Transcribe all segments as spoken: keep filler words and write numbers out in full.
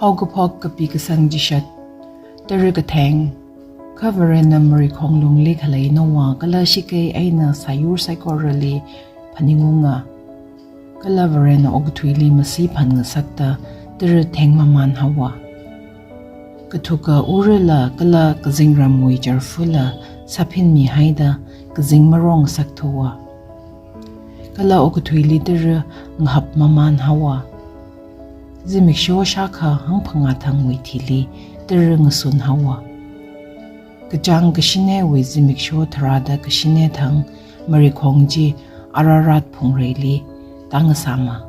Haokaphok kapi kasang chishat. Tara katheng. Kha Varena marikhong lungli khalei Noah kala shakei eina sāyur saikorali phaningunga. Kala Varena okathuili masi phan ngasakta tara thengmamān haowa. Kathuka urala kala kazingramwui charfala sāphinmi haida kazing marong ngasakthuwa. Kala okathuili tara ngahapmamān haowa. Zimiksho shākha hangphangā thangwui thili tara ngasun haowa. Kachāng kashinewui zimiksho tharāda kashine thang marikhong chi Ararat phungreili tāngasāma.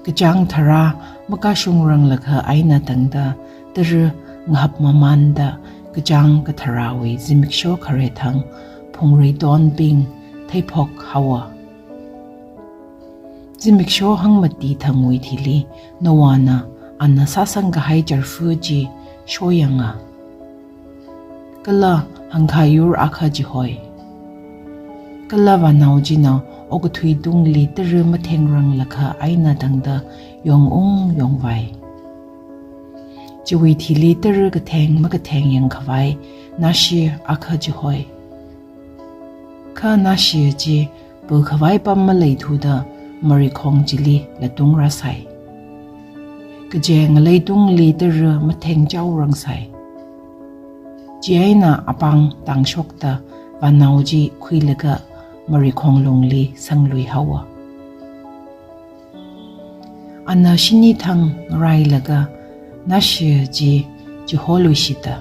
Kachāng tharā makashungranglakha eina tangda tara ngahapmamānda kachāng katharāwui zimiksho khare thang phungreitonbing theiphok haowa. Zimiksho hangmati thangwui thili Noahna ana sāsang kahai charfu chi shoyanga. Kala hangkhā yur akha chihoi. Kala vānao china okathui tungli tara mathengranglakha eina tangda yongung yongvai. Chiwui thili tara katheng makatheng yangkhavai nashi akha chihoi. Kha nashi chi pākhavai pam maleithuda marikhong chili latung rāsai. Kaje ngalei tungli tara mathengchaorangsai. Chieina apāng tāngshokta vānao chi khuilaga marikhong lungli sanglui haowa. Ana shini thang ngarailaga nashi chi chiholuishita.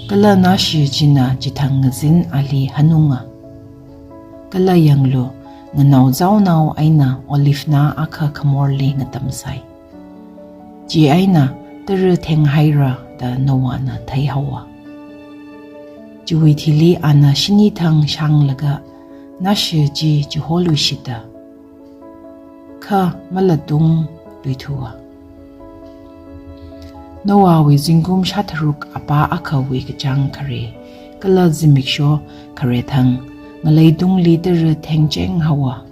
Kala nashi china chithang ngazin ali hanunga. Kala yanglu, nganao zaonao eina olive nā akha khamorli ngatamsai. Chieina tara thenghaira da Noahna theihaowa. Chiwui thili ana shini thang shanglaga nashi chi chiholuishita. Kha malatungluithuwa. Noahwui zingkum shātharuk apā akhawui kachāng khare kala zimiksho khare thang ngalei tungli tara thengcheng haowa.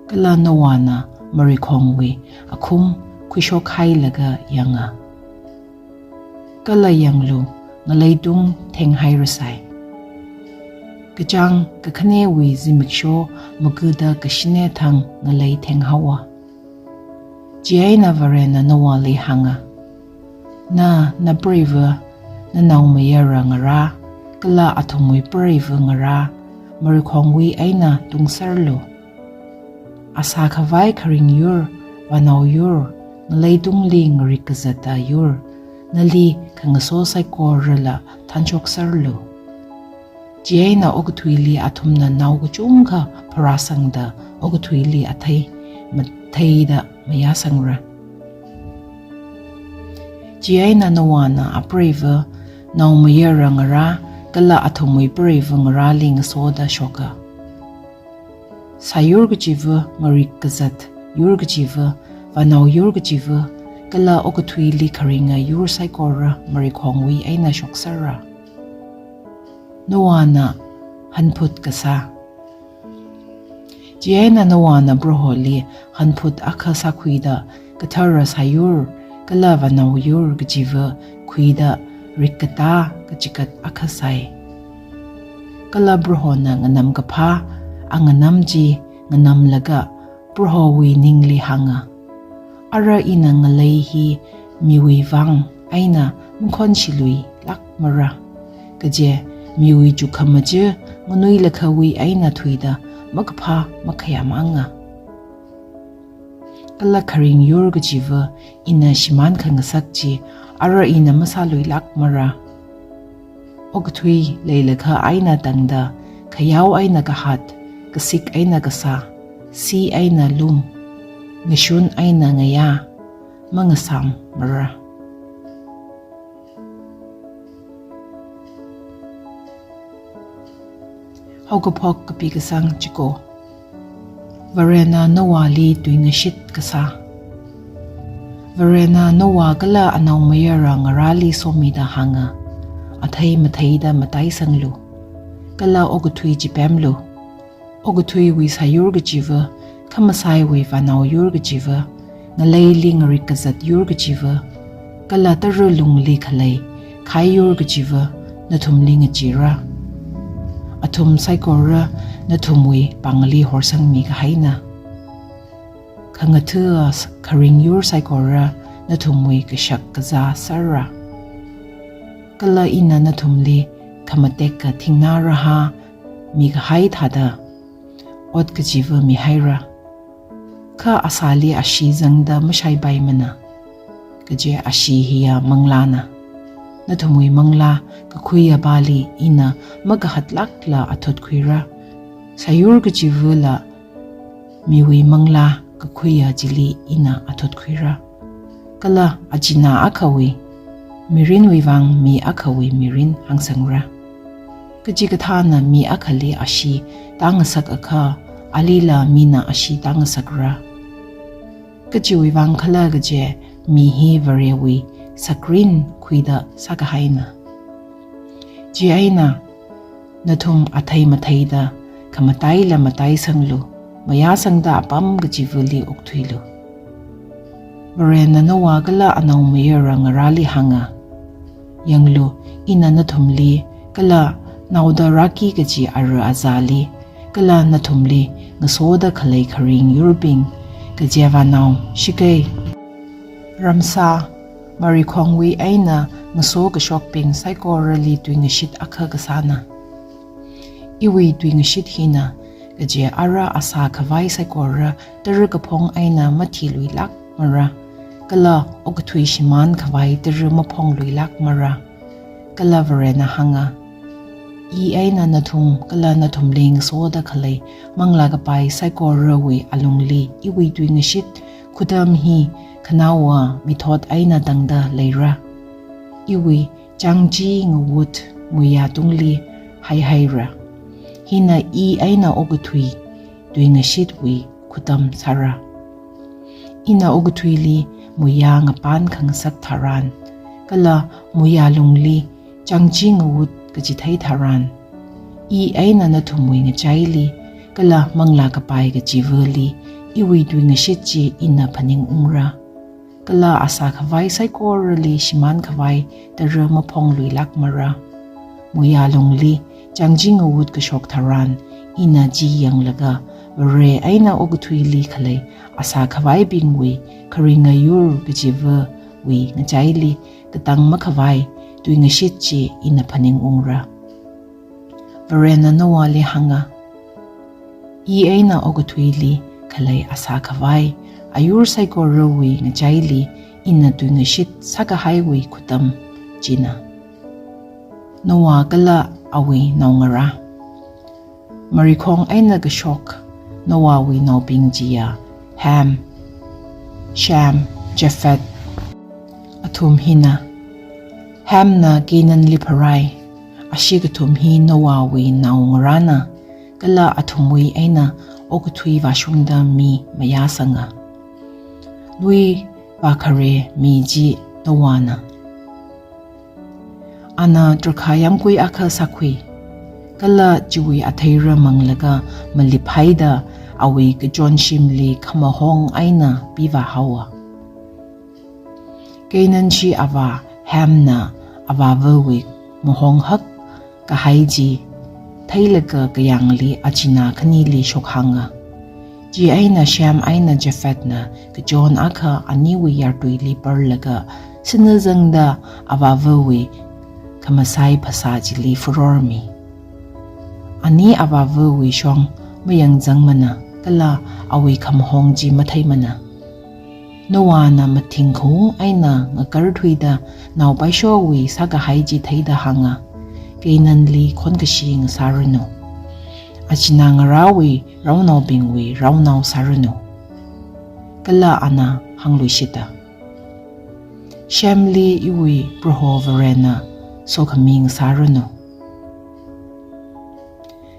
Kala Noahna marikhongwui akhum khuishokhailaga yanga. Kala yanglu, ngalei tung thenghairasai. Kachāng kakhanewui zimiksho magada kashine thang ngalei thenghaowa. Chieina Varena Noahli hānga, na napreiva, nanaomayara ngarā, kala athumwui preiva ngarā marikhongwui eina tungserlu. Asā khavai kharing yur, vānao yur, ngalei tungli ngarik kazata yur, nali khangaso saikorala thanshokserlu. Chieina okathuili athumna nao kachungkha pharāsangda okathuili athei matheida mayāsangra. Chieina Noahna apreiva, naomayara ngarā, kala athumwui preiva ngarāli ngasoda shoka. Sāyur kachiva, ngarik kazat yur kachiva, vānao yur kachiva, kala okathuili kharinga yur saikora marikhongwui eina shoksera. Noahna hanphut kasā. Chieina Noahna Proholi hanphut akha sākhuida, kathara sāyur kala vānao yur kachiva khuida rikkatā kachikat akha sāi. Kala Prohona nganamkaphā anganam chi nganamlaga Prohowui ningli hānga, ara ina ngalei hi miwui vang eina makhonshiluilākmara. Kaje miwui chukhamaja nganuilakhawui eina thuida makaphā makhayāmanga. Kala kharing yur kachiva ina shimān khangasak chi ara ina masāluilākmara. Okathui leilakha eina tangda khayao eina kahat, kasik eina kasā, si eina lum, ngashun eina ngayā mangasāmara. Haokaphok kapi kasang chiko. Varena Noahli tuingashit kasā. Varena Noah kala anaomayara ngarāli somida hānga, athei matheida mataisanglu, kala okathui chipemlu. Okathuiwui sāyur kachiva Khamasaiwui vānao yur kachiva, ngaleili ngarik kazat yur kachiva, kala tara lungli khalei khai yur kachiva nathumli ngachira. Athum saikora nathumwui pāngli horsangmi kahaina. Khangatha kharing yur saikora nathumwui kashak kazā sāra. Kala ina nathumli khamatek kathingnā rahā mikahai thāda ot kachiva mihaira. Kha asāli ashee zangda mashaipaimana. Kaje ashee hiya manglāna. Nathumwui manglā kakhuiya pāli ina makahatlākla athutkhuira. Sāyur kachivala miwui manglā kakhuiya chili ina athutkhuira. Kala achinā akhawui mirinwui vang mi akhawui mirin hāngsangra. Kachikathāna mi akhali ashee tāngasak akha, alila mina ashee tāngasakra. Kachiwui vang khala kaje mi hi Varewui sakrin khuida sākahaina. Chieina nathum athei matheida khamataila mataisanglu, mayāsangda apam kachivali okthuilu. Varena Noah kala anaomayara ngarāli hānga, yanglu, ina nathumli kala naoda rāki kachi ara azāli kala nathumli ngasoda khalei kharing yurbing, kaje vānao, shakei, ramsā, marikhongwui eina ngaso kashokbing saikorali tuingashit akha kasāna. Iwui tuingashit hina kaje ara asā khavai saikora tara kaphong eina mathiluilākmara, kala okathui shimān khavai tara maphongluilākmara. Kala Varena hānga, I eina nathum kala nathumli ngasoda khalei manglā kapai saikorawui alungli iwui tuingashit khutam hi khanaowa mithot eina tangda leira. Iwui changchi ngawut muiya tungli haihaira. Hina I eina okathui tuingashitwui khutam sāra. Ina okathuili muiya ngapān khangasak tharan, kala muiya lungli changchi ngawut kachithei tharan, I eina nathumwui ngachaili kala manglā kapai kachivali iwui tuingashit chi ina phaningungra. Kala asā khavai saikorali shimān khavai tara maphongluilākmara. Muiya lungli changchi ngawut kashok tharan, ina chi yanglaga Vare eina okathuili khalei asā khavaibingwui kharinga yur kachivawui ngachaili katang makhavai tuingashit chi ina phaningungra. Varena Noahli hānga, I eina okathuili khalei asā khavai ayur saikorawui ngachaili ina tuingashit sākahaiwui khutam china. Noah kala awui naongarā. Marikhong eina kashok Noahwui naobing chiya Ham, Shem, Japheth, athum hina. Hamna Canaanli pharai. Ashi kathum hi Noahwui naongarāna, kala athumwui eina okathui vāshungda mi mayāsanga. Lui vākhare mi chi Noahna. Ana drakhā yāmgui akha sākhui, kala chiwui atheira manglaga maliphaida awui kachonshimli khamahong eina pivāhaowa. Canaanshi avā Hamna avāvawui mahonghak kahai chi theilaga kayāngli achinā khanili shokhanga. Chieina Shem eina Japhethna kachon akha aniwui yartuili parlaga sinazangda avāvawui khamasai phasā chili furormi. Ani avāvawui shong mayangzangmana, kala awui khamahong chi matheimana. Noahna mathing khaung eina ngakarthuida naopaishowui sākahai chi theida hānga, Canaanli khonkashi ngasāranu. Achinā ngarāwui raonaobingwui raonao sāranu. Kala ana hāngluishita, Shemli iwui Proho Varena sokhami ngasāranu.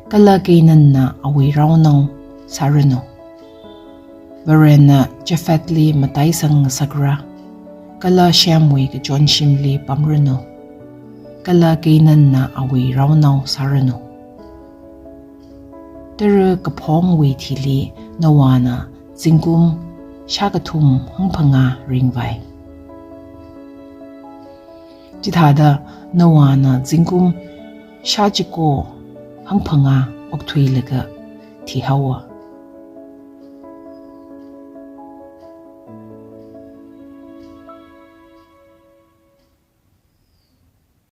Kala Canaanna awui raonao sāranu. Varena Japhethli mataisang ngasakra, kala Shemwui kachonshimli pamranu, kala Canaanna awui raonao sāranu. Ara kaphongwui thili Noahna zingkum shākathum hangphangā ringvai. Chithāda Noahna zingkum shāchiko hangphangā okthuilaga thihaowa.